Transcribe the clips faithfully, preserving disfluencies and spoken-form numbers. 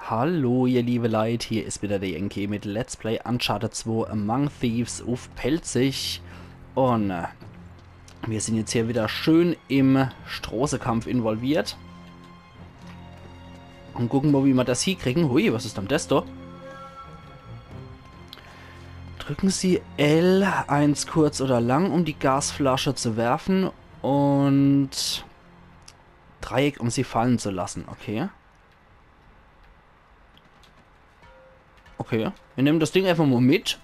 Hallo, ihr liebe Leit, hier is wieder der Yankee mit Let's Play Uncharted zwei Among Thieves uff Pälzisch. Un äh, mir sin jetzt hier wieder schön im Stroßekampf involviert. Un gucken mer, wie mer das hiekriegen. Hui, was is dann das do? Drücken Sie L eins kurz oder lang, um die Gasflasche zu werfen, und Dreieck, um sie fallen zu lassen. Okay. Okay. Mir nemmen das Ding einfach mal mit.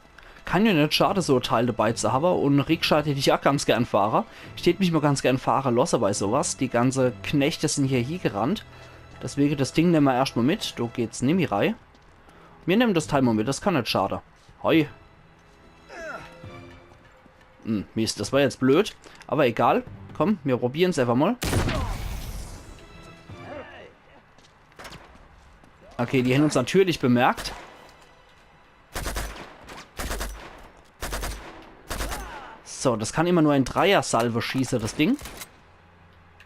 Kann ja net schade, so e Teil dabei zu hawwe. Un Rikscha tät ich ach ganz gern fahre. Ich tät mich mal ganz gern fahre losse bei sowas. Die ganze Knechte sin hier hiegerannt. Deswege, das Ding nemme mer erscht mal mit. Do geht's nimmi rei. Mir nemmen das Teil mal mit. Das kann net schade. Hoi. Hm, Mist, das war jetzt blöd. Aber egal. Komm, mir probieren's einfach mal. Okay, die hän uns natürlich bemerkt. So, das kann immer nur in Dreiersalve schieße, das Ding.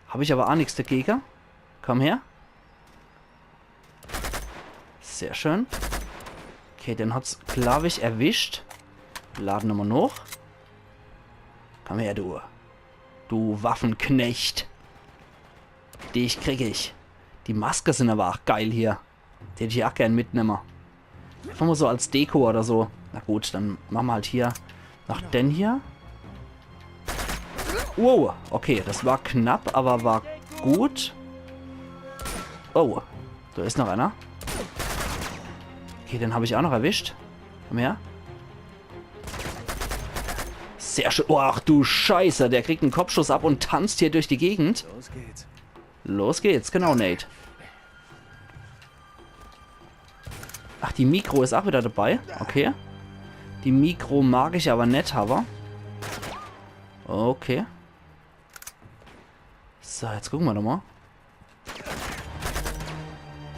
Hab ich aber ach nix dagege. Komm her. Sehr schön. Okay, den hat's, glaub ich, erwischt. Lade mer noch. Komm her, du. Du Waffenknecht. Dich krieg ich. Die Maske sin aber ach geil hier. Die hätt ich ach gern mitnemme. Einfach mal so als Deko oder so. Na gut, dann mache mer halt hier noch den hier. Wow, okay, das war knapp, aber war gut. Oh, da is noch einer. Okay, den hab ich ach noch erwischt. Komm her. Sehr schön. Oh, ach du Scheiße, der kriegt en Kopfschuss ab und tanzt hier durch die Gegend. Los geht's. Los geht's, genau, Nate. Ach, die Mikro is ach wieder dabei. Okay. Die Mikro mag ich aber net hawwe. Okay. So, jetzt gucke mer doch mal.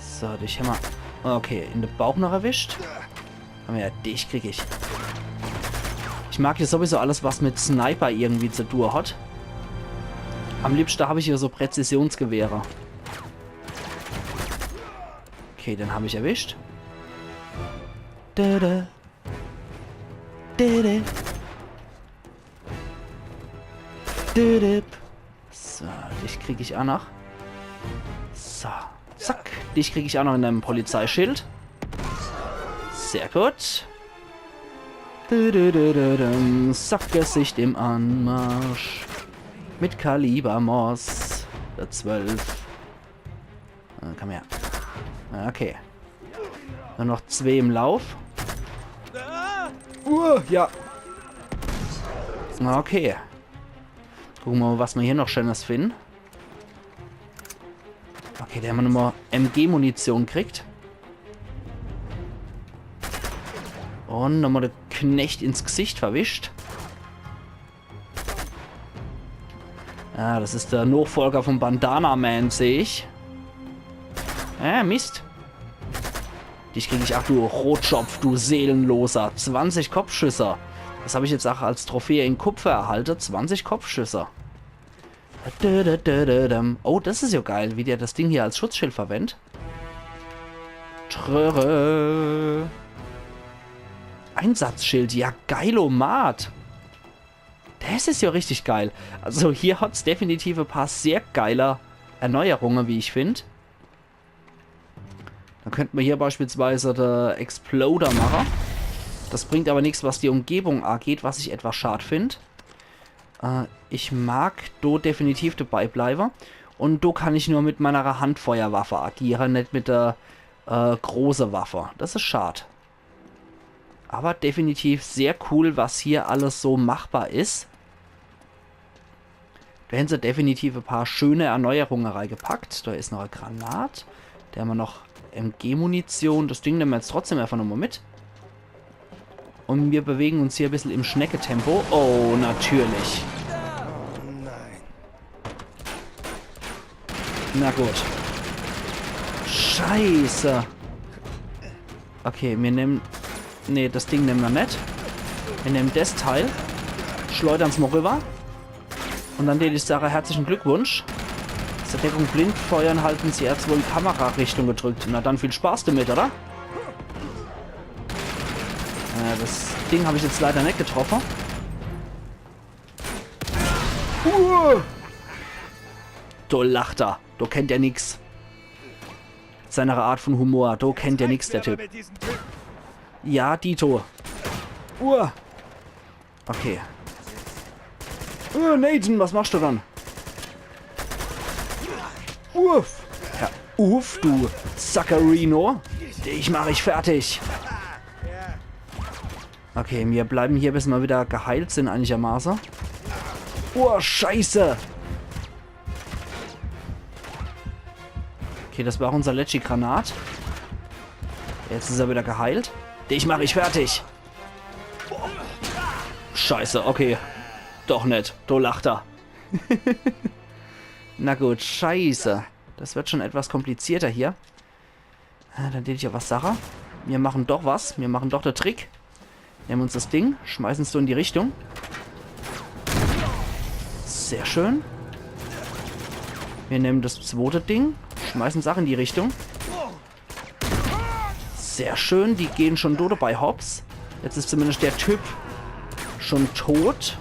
So, dich hämmer. Okay, in de Bauch noch erwischt. Komm her, dich krieg ich. Ich mag ja sowieso alles, was mit Sniper irgendwie zu tun hat. Am liebschte hab ich hier so Präzisionsgewehre. Okay, den hab ich erwischt. Dä, dä. Dä, dä. Dä, dä. So, dich krieg ich ach noch. So, zack. Dich krieg ich ach noch in deinem Polizeischild. Sehr gut. Dü, dü, dü, dü, düm. Sackgesicht im Anmarsch. Mit Kaliber Moss. Der zwölf. Äh, komm her. Okay. Nur noch zwee im Lauf. Uh, ja. Okay. Gucke mer mal, was mer hier noch Schönes finden. Okay, der hämmer nochmal M G-Munition kriegt. Und nochmal de Knecht ins Gesicht verwischt. Ah, das is der Nachfolger vom Bandana Man, seh ich. Ah, Mist. Dich krieg ich, ach du Rotschopf, du Seelenloser. Zwanzig Kopfschüsse. Das hab ich jetzt ach als Trophäe in Kupfer erhalte. Zwanzig Kopfschüsse. Dö, dö, dö, dö, düm. Oh, das is ja geil, wie der das Ding hier als Schutzschild verwendet. Tröre. Einsatzschild, ja, geilomat. Das is ja richtig geil. Also hier hat's definitiv e paar sehr geile Erneuerunge, wie ich find. Dann könnt mer hier beispielsweise de Exploder mache. Das bringt aber nix, was die Umgebung angeht, was ich etwas schad find. Äh, ich mag do definitiv dabei bleibe. Und do kann ich nur mit meiner Handfeuerwaffe agiere, net mit der, äh, große Waffe. Das is schad. Aber definitiv sehr cool, was hier alles so machbar is. Do hän se definitiv e paar schöne Erneuerunge reigepackt. Do is noch e Granat. Do hämmer noch M G-Munition. Das Ding nemme mer jetzt trotzdem einfach nochmal mit. Und mir bewegen uns hier e bissel im Schnecketempo. Oh, natürlich. Na gut. Scheiße. Okay, mir nemmen... Nee, das Ding nemmen mer net. Mir nemmen das Teil. Schleudern's mal rüber. Und dann dät ich sage, herzlichen Glückwunsch. Zur Deckung blind feuern halten sie R zwei in Kamerarichtung gedrückt. Na dann viel Spaß damit, oder? Äh, das Ding hab ich jetzt leider net getroffe. Uh! Do lacht er. Do kennt er nix. Seiner Art von Humor. Do kennt er nix, der Typ. Ja, Dito. Uh! Okay. Uh, Nathan, was machst du dann? Uff. Ja, uff, du Zaccarino. Dich mach ich fertig. Okay, mir bleiben hier, bis mer wieder geheilt sind einigermaße. Oh, Scheiße. Okay, das war unser letschi Granat. Jetzt is er wieder geheilt. Dich mach ich fertig. Scheiße, okay. Doch net. Do lacht er. Na gut, scheiße. Das wird schon etwas komplizierter hier. Äh, dann tät ich ja was sache. Mir machen doch was. Mir machen doch de Trick. Nehmen uns das Ding, schmeißen's so in die Richtung. Sehr schön. Mir nehmen das zwote Ding, schmeißen's ach in die Richtung. Sehr schön, die gehen schon do dabei hops. Jetzt is zumindest der Typ schon tot.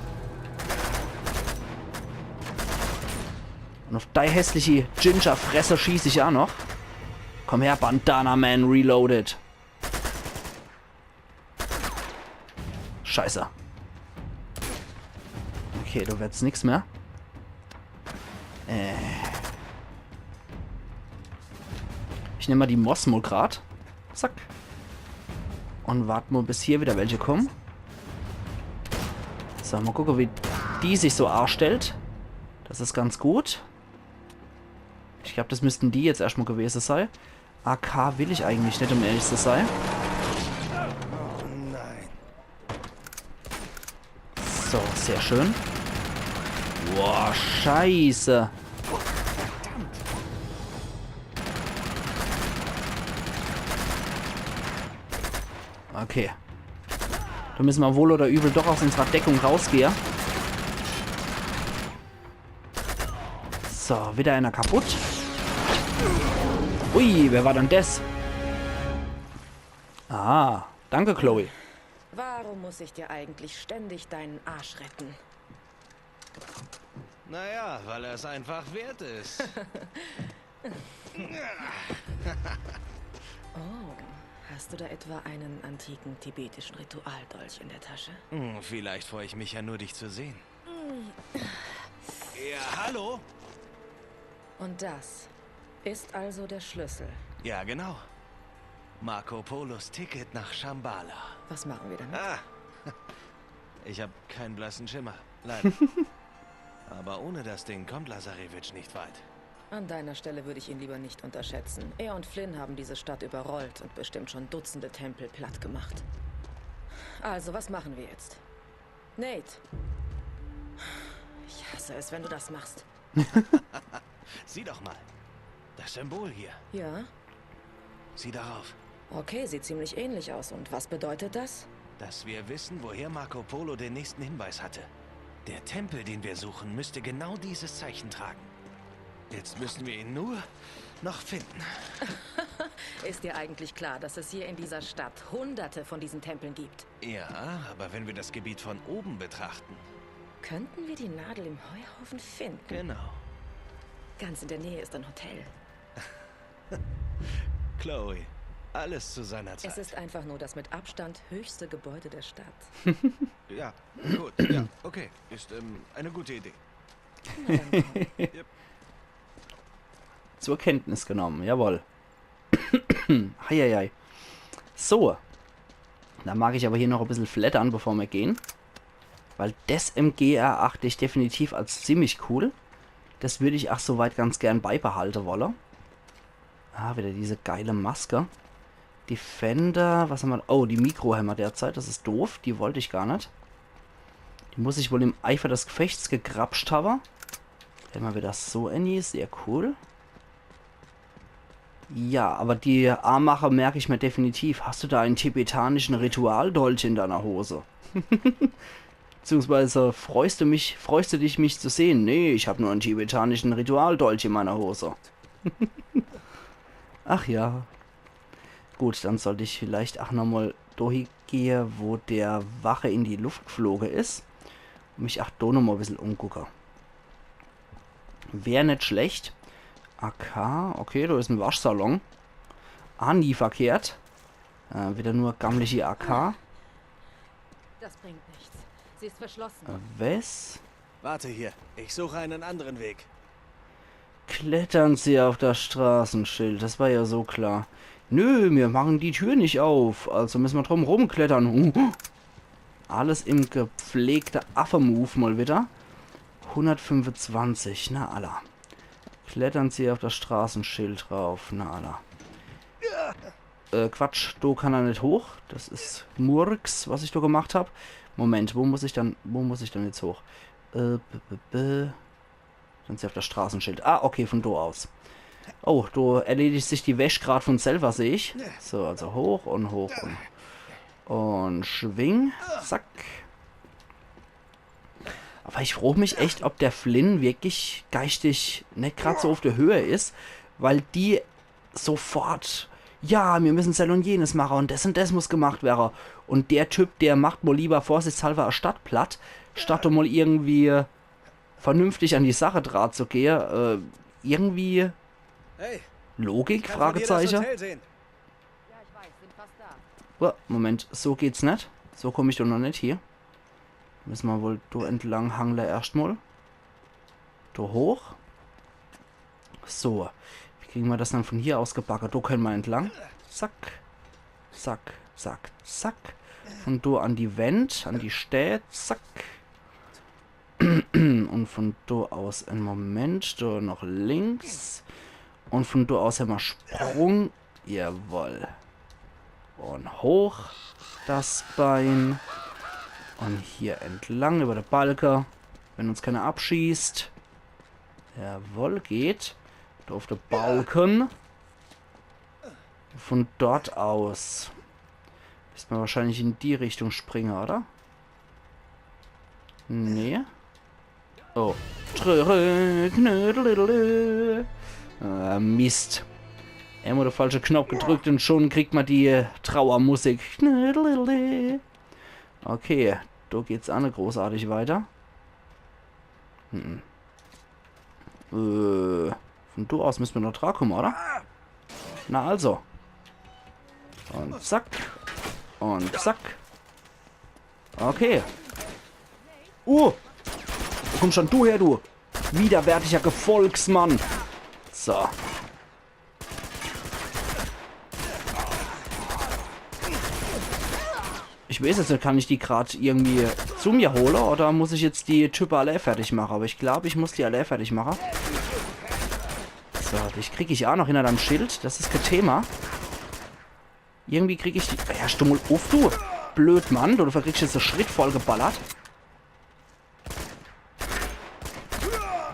Und auf dei hässliche Ginger-Fresse schieß ich ach noch. Komm her, Bandana Man Reloaded. Scheiße. Okay, do wird's nix mehr. Äh. Ich nemm mal die Moss mal grad. Zack. Und wart mal, bis hier wieder welche kommen. So, mal gucke, wie die sich so aastellt. Das is ganz gut. Ich glaub, das müssten die jetzt erscht mal gewese sei. A K will ich eigentlich net, um ehrlich zu sei. Oh nein. So, sehr schön. Boah, scheiße. Okay. Do müssen wir wohl oder übel doch aus unserer Deckung rausgehe. So, wieder einer kaputt. Ui, wer war dann des? Ah, danke, Chloe. Warum muss ich dir eigentlich ständig deinen Arsch retten? Naja, weil er es einfach wert ist. Oh, hast du da etwa einen antiken tibetischen Ritualdolch in der Tasche? Hm, vielleicht freue ich mich ja nur, dich zu sehen. Ja, hallo? Und das ist also der Schlüssel. Ja, genau. Marco Polos Ticket nach Shambhala. Was machen wir damit? Ah, ich habe keinen blassen Schimmer, leider. Aber ohne das Ding kommt Lazarevic nicht weit. An deiner Stelle würde ich ihn lieber nicht unterschätzen. Er und Flynn haben diese Stadt überrollt und bestimmt schon Dutzende Tempel platt gemacht. Also, was machen wir jetzt? Nate! Ich hasse es, wenn du das machst. Sieh doch mal. Das Symbol hier. Ja? Sieh darauf. Okay, sieht ziemlich ähnlich aus. Und was bedeutet das? Dass wir wissen, woher Marco Polo den nächsten Hinweis hatte. Der Tempel, den wir suchen, müsste genau dieses Zeichen tragen. Jetzt müssen wir ihn nur noch finden. Ist dir eigentlich klar, dass es hier in dieser Stadt hunderte von diesen Tempeln gibt? Ja, aber wenn wir das Gebiet von oben betrachten. Könnten wir die Nadel im Heuhaufen finden? Genau. Ganz in der Nähe ist ein Hotel. Chloe, alles zu seiner Zeit. Es ist einfach nur das mit Abstand höchste Gebäude der Stadt. Ja, gut, ja, okay. Ist ähm, eine gute Idee. Zur Kenntnis genommen, jawohl. Heieiei. So. Da mag ich aber hier noch e bissel flattern, bevor wir gehen. Weil das M G erachte ich definitiv als ziemlich cool. Das würde ich ach soweit ganz gern beibehalte wolle. Ah, wieder diese geile Maske. Defender, was haben wir? Oh, die Mikro haben wir derzeit, das is doof, die wollt ich gar net. Die muss ich wohl im Eifer des Gefechts gegrapscht habe. Wenn man wieder so enni, sehr cool. Ja, aber die Aamache merk ich mir definitiv. Hast du da einen tibetanischen Ritualdolch in deiner Hose? Beziehungsweise freust du mich, freust du dich, mich zu sehen? Nee, ich hab nur einen tibetanischen Ritualdolch in meiner Hose. Ach ja. Gut, dann sollt ich vielleicht ach nochmal dohi gehe, wo der Wache in die Luft gefloge is. Und mich ach do nochmal e bissel umgucke. Wär net schlecht. A K, okay, do is en Waschsalon. Ah, nie verkehrt. Äh, wieder nur gammliche A K. Das bringt nichts. Sie ist verschlossen. Äh, was? Warte hier. Ich suche einen anderen Weg. Klettern Sie auf das Straßenschild. Das war ja so klar. Nö, mir machen die Tür nicht auf. Also müssen wir drum rumklettern. Uh. Alles im gepflegte Affe-Move mal wieder. Hundertfünfundzwanzig, na alla. Klettern Sie auf das Straßenschild rauf, na alla. Äh, Quatsch, do kann er net hoch. Das is Murks, was ich do gemacht hab. Moment, wo muss ich dann, wo muss ich dann jetzt hoch? Äh, b, b, b. Dann sie auf das Straßenschild. Ah, okay, von do aus. Oh, do erledigt sich die Wäsch grad von selber, seh ich. So, also hoch und hoch und, und schwing. Zack. Aber ich frag mich echt, ob der Flynn wirklich geistig net grad so auf der Höhe is, weil die sofort, ja, mir müssen sell und jenes mache und des und des muss gemacht wäre. Und der Typ, der macht mal lieber vorsichtshalber e Stadt platt, statt mal irgendwie vernünftig an die Sache dra zu gehe. Äh, irgendwie Hey, Logik? kann von hier das Fragezeichen. Hotel sehen. Ja, ich weiß, sind fast da. Oh, Moment, so geht's net. So komm ich doch noch net hier. Müssen wir wohl do entlang hangle erscht mal. Do hoch. So. Wie kriegen wir das dann von hier aus gebacke? Do können wir entlang. Zack. Zack, zack, zack. Von do an die Wänd, an die Stää. Zack. Und von do aus, en Moment, do noch links. Und von do aus hämmer Sprung. Jawoll. Und hoch das Bein. Und hier entlang über de Balke. Wenn uns keiner abschießt. Jawoll, geht. Do auf de Balken. Von dort aus. Müsst mer wahrscheinlich in die Richtung springe, oder? Nee. Oh. Trö-, knödelidel. Äh, Mist. Emol de falsche Knopf gedrückt und schon kriegt mer die, äh, Trauermusik. Knödelidel. Okay, do geht's aa net großartig weiter. Hm. Äh, von do aus müsst mer noch dra komme, oder? Na also. Und zack. Und zack. Okay. Uh! Wo kommst dann du her, du? Widerwärtiger Gefolgsmann. So. Ich weiß jetzt net, kann ich die grad irgendwie zu mir hole oder muss ich jetzt die Type alle fertig mache? Aber ich glaub, ich muss die alle fertig mache. So, dich krieg ich aa noch hinter deinem Schild. Das is kee Thema. Irgendwie krieg ich die. Ja, stumm mal uff, du. Blöd, Mann. Du, du kriegst jetzt de Schritt voll geballert.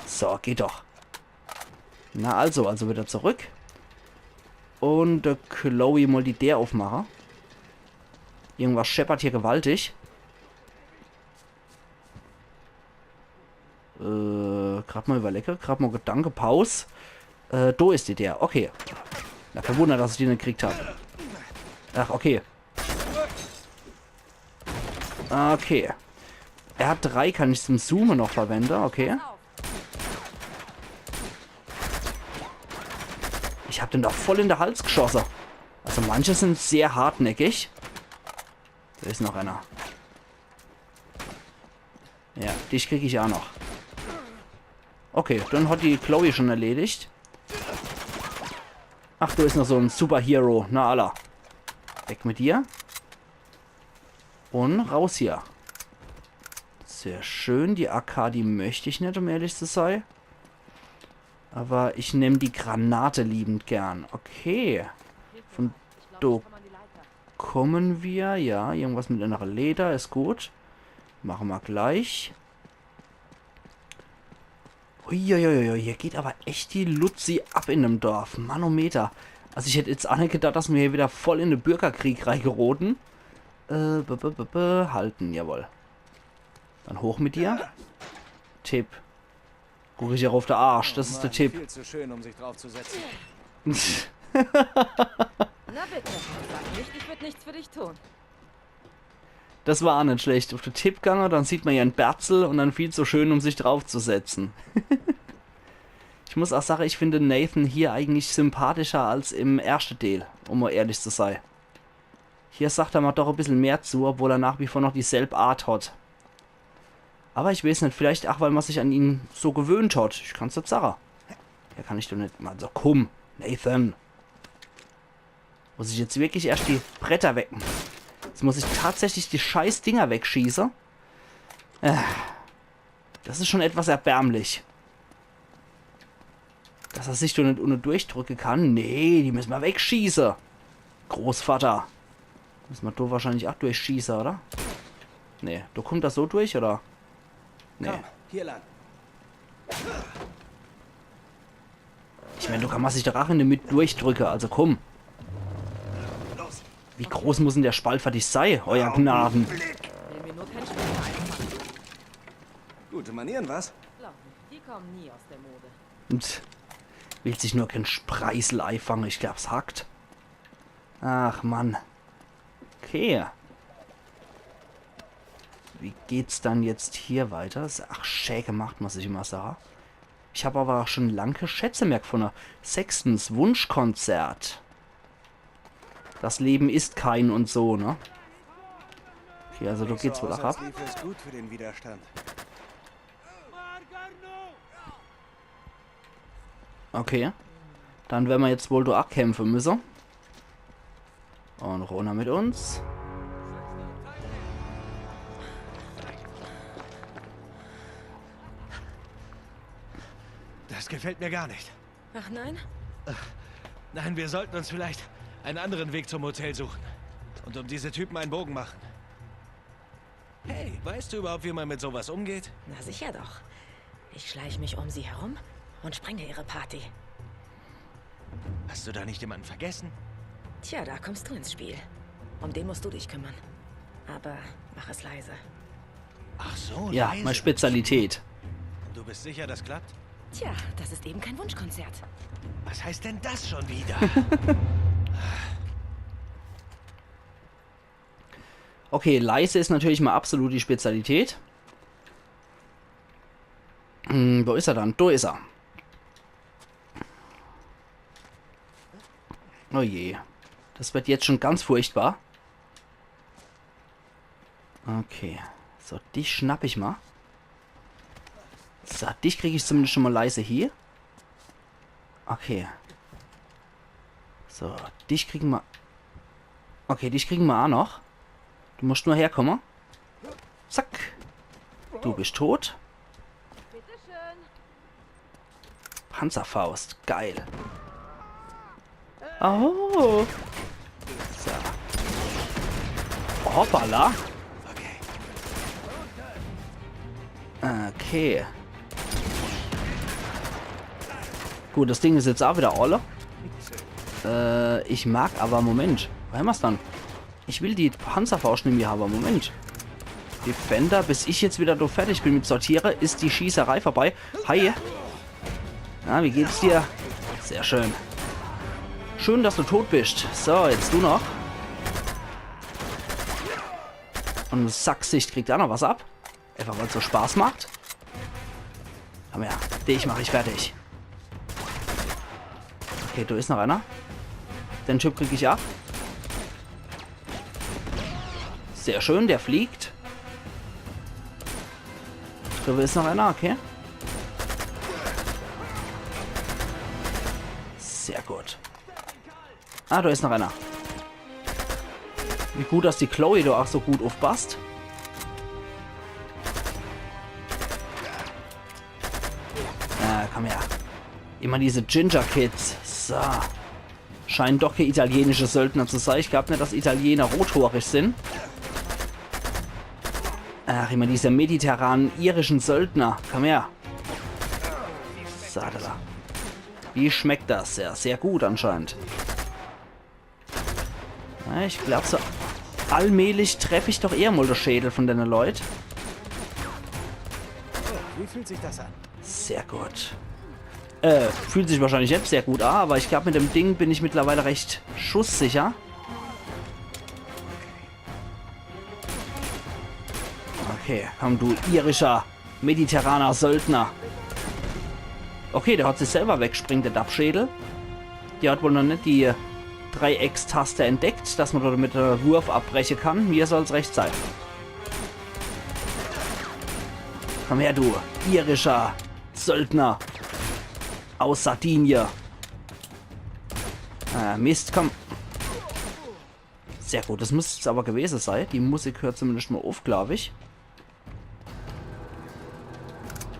So, geht doch. Na also, also wieder zurück. Und, äh, Chloe mal die Deer uffmache. Irgendwas scheppert hier gewaltig. Äh, grad mal überlege, grad mal Gedanke, Paus. Äh, do is die Deer, okay. Na, kein Wunder, dass ich die net gekriegt hab. Ach, okay. Okay. R drei kann ich zum Zoome noch verwende, okay. Ich hab den doch voll in de Hals geschosse. Also manche sind sehr hartnäckig. Do is noch einer. Ja, dich krieg ich aa noch. Okay, dann hat die Chloe schon erledigt. Ach, do is noch so en Superhero. Na alla. Weg mit dir. Und raus hier. Sehr schön. Die A K, die möcht ich net, um ehrlich zu sei. Aber ich nemm die Granate liebend gern. Okay. Von do kommen wir. Ja, irgendwas mit einer Leder is gut. Mache mer gleich. Uiuiui, hier geht aber echt die Luzi ab in dem Dorf. Manometer. Also ich hätt jetzt aa net gedacht, dass mer hier wieder voll in de Bürgerkrieg reigeroden. Äh, b, b, b, b, halten, jawohl. Dann hoch mit dir. Tipp. Guck ich ach uff de Arsch, des is de Tipp. Viel zu schön, um sich draufzusetzen. Na bitte, sag nicht, ich würd nichts für dich tun. Des war ach net schlecht. Uff de Tipp gange, dann sieht ma ihrn Berzel un dann viel zu schön, um sich draufzusetzen. Ich muss ach sage, ich find Nathan hier eigentlich sympathischer als im erschte Deel, um mol ehrlich zu sei. Hier sagt er ma doch e bissel mehr zu, obwohl er nach wie vor noch dieselb Art hat. Awwer ich weeß net, vielleicht ach, weil ma sich an ihn so gewöhnt hat. Ich kann's net sage. Ja, kann ich doch net. Also komm, Nathan. Muss ich jetzt wirklich erscht die Bretter weg... Jetzt muss ich tatsächlich die scheiß Dinger wegschieße. Äh, des is schon etwas erbärmlich. Dass er sich do net unne durchdrücke kann. Nee, die müsse ma wegschieße. Großvater. Müsse ma do wahrscheinlich ach durchschieße, oder? Nee, do kummt er so durch, oder? Nee. Komm, hier lang. Ich mein, do kann ma sich doch ach in de Mitt durchdrücke, also komm. Wie groß muss denn der Spalt für dich sei, euer Gnaden? Will mir nur kein Spiel einfangen. Gute Manieren, was? Glaub mir, die kommen nie aus der Mode. Und will sich nur kein Spreißel eifange, ich glaub's hackt. Ach Mann. Okay. Wie geht's dann jetzt hier weiter? Is ach schä gemacht, muss ich immer sage. Ich hab awwer ach schon lang kee Schätze mehr gefunne. Sextons Wunschkonzert. Das Leben ist kein und so, ne? Okay, also do geht's wohl So ach aus, ab. Als liefe es gut für den Widerstand. Okay. Dann wern mer jetzt wohl do ach kämpfe müsse. Und runner mit uns. Das gefällt mir gar nicht. Ach nein? Nein, wir sollten uns vielleicht einen anderen Weg zum Hotel suchen. Und um diese Typen einen Bogen machen. Hey, weißt du überhaupt, wie man mit sowas umgeht? Na sicher doch. Ich schleich mich um sie herum und sprenge ihre Party. Hast du da nicht jemanden vergessen? Tja, da kommst du ins Spiel. Um den musst du dich kümmern. Aber mach es leise. Ach so, Ja, leise. Meine Spezialität. Du bist sicher, das klappt? Tja, das ist eben kein Wunschkonzert. Was heißt denn das schon wieder? Okay, leise is natürlich mal absolut die Spezialität. Hm, wo is er dann? Do is er. Oh je. Das wird jetzt schon ganz furchtbar. Okay. So, dich schnapp ich mal. So, dich krieg ich zumindest schon mal leise hier. Okay. So, dich kriegen mer. Okay, dich kriegen mer ach noch. Du musst nur herkommen. Zack. Du bist tot. Panzerfaust. Geil. Oh. So. Hoppala. Okay. Gut, das Ding is jetzt ach wieder olle. Äh, ich mag aber, Moment. Wo hämmer's dann? Ich will die Panzerfaust nimmi habe, Moment. Defender, bis ich jetzt wieder do fertig bin mit Sortiere, is die Schießerei vorbei. Hi. Na, wie geht's dir? Sehr schön. Schön, dass du tot bist. So, jetzt du noch. Und Sackgesicht kriegt ach noch was ab. Einfach weil's so Spaß macht. Komm her, dich mach ich fertig. Okay, do is noch einer. Den Typ krieg ich ab. Sehr schön, der fliegt. Do is noch einer, okay. Sehr gut. Ah, do is noch einer. Wie gut, dass die Chloe do ach so gut uffpasst. Ah, komm her. Immer diese Ginger Kids. So. Scheinen doch kee italienische Söldner zu sei. Ich glaub net, dass Italiener rothoorig sin. Ach, immer diese mediterranen irischen Söldner. Komm her. So, da, da. Wie schmeckt das? Ja, sehr gut anscheinend. Ja, ich glaub, so allmählich treff ich doch eher mal de Schädel von dene Leut. Wie fühlt sich das an? Sehr gut. Äh, fühlt sich wahrscheinlich net sehr gut an, aber ich glaub, mit dem Ding bin ich mittlerweile recht schusssicher. Okay, komm, du irischer, mediterraner Söldner. Okay, der hat sich selber wegspringt, der Dappschädel. Der hat wohl noch net die Dreieckstaste entdeckt, dass man dort mit, äh, Wurf abbrechen kann. Mir soll's recht sein. Komm her, du irischer Söldner aus Sardinie. Ah, Mist, komm. Sehr gut, das müsst's aber gewesen sein. Die Musik hört zumindest mal auf, glaub ich.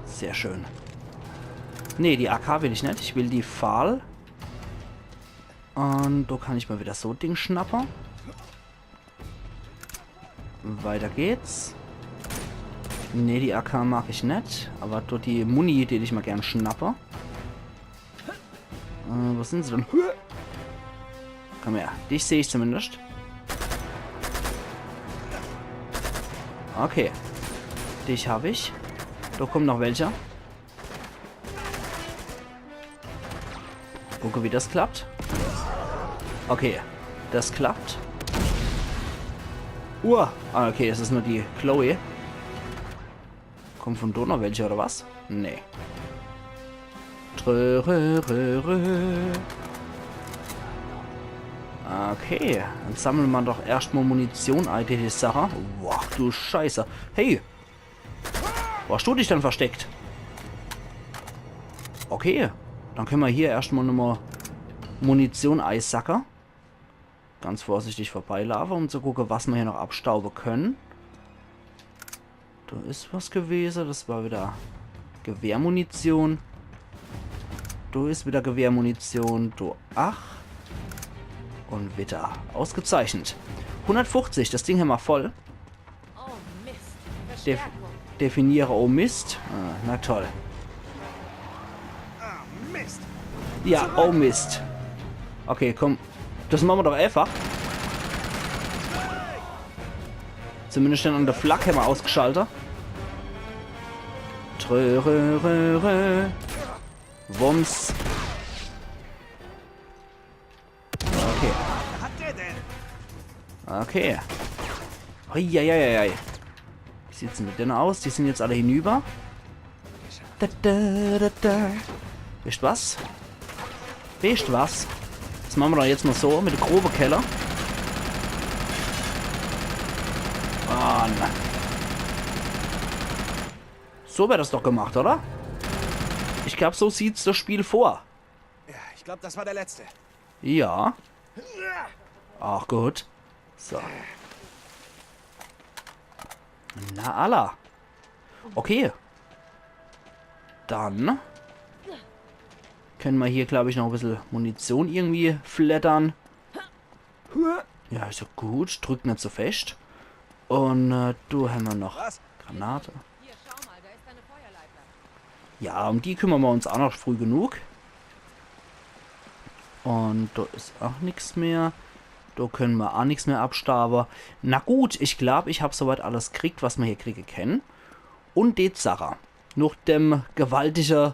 Sehr schön. Nee, die A K will ich net. Ich will die Fal. Und da kann ich mal wieder so Ding schnappen. Weiter geht's. Nee, die A K mag ich net. Aber dort die Muni, die ich mal gern schnappe. Äh, wo sind sie denn? Komm her, dich seh ich zumindest. Okay. Dich hab ich. Da kommen noch welche. Gucke, wie das klappt. Okay, das klappt. Uah. Ah, okay, es ist nur die Chloe. Kommen von dort noch welche, oder was? Nee. Trö, rö, rö, rö. Okay, dann sammeln wir doch erstmal Munition ein, die Sache. Boah, du Scheiße. Hey! Wo hast du dich denn versteckt? Okay, dann können wir hier erstmal nochmal Munition einsacke. Ganz vorsichtig vorbeilaufe, um zu gucken, was wir hier noch abstauben können. Da ist was gewesen, das war wieder Gewehrmunition. Da ist wieder Gewehrmunition, da ach. Und wieder. Ausgezeichnet. Hundertfünfzig, das Ding haben wir voll. Oh Mist. Def Verstärkung. Definiere, oh Mist. Ah, na toll. Ah, Mist. Ja, oh Mist. Okay, komm. Das machen wir doch einfach. Zumindest dann an der Flak haben wir ausgeschaltet. Trö, rö, rö, rö. Wumms. Okay. Hat der denn? Okay. Uiuiuiui. Wie sieht's denn mit denen aus? Die sind jetzt alle hinüber. Da, da, da, da. Wisst was? Wisst was? Das machen wir doch jetzt mal so mit der grobe Keller. Ah, na. So wär das doch gemacht, oder? Ich glaub, so sieht's das Spiel vor. Ja, ich glaube, das war der letzte. Ja. Ach gut. So. Na alla. Okay. Dann können wir hier, glaube ich, noch ein bisschen Munition irgendwie flattern. Ja, ist ja gut. Drückt nicht so fest. Und äh, du haben wir noch Was? Granate. Hier, schau mal, da ist eine Feuerleiter. Ja, um die kümmern wir uns auch noch früh genug. Und da ist auch nichts mehr. Da können wir auch nichts mehr abstauben. Na gut, ich glaube, ich habe soweit alles gekriegt, was wir hier kriegen können. Und die Sache. Nach dem gewaltigen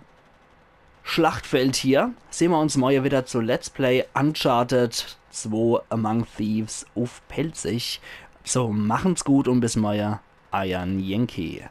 Schlachtfeld hier sehen wir uns morgen wieder zu Let's Play Uncharted zwei Among Thieves auf Pälzisch. So, machen's gut und bis morgen. Euer Yankee.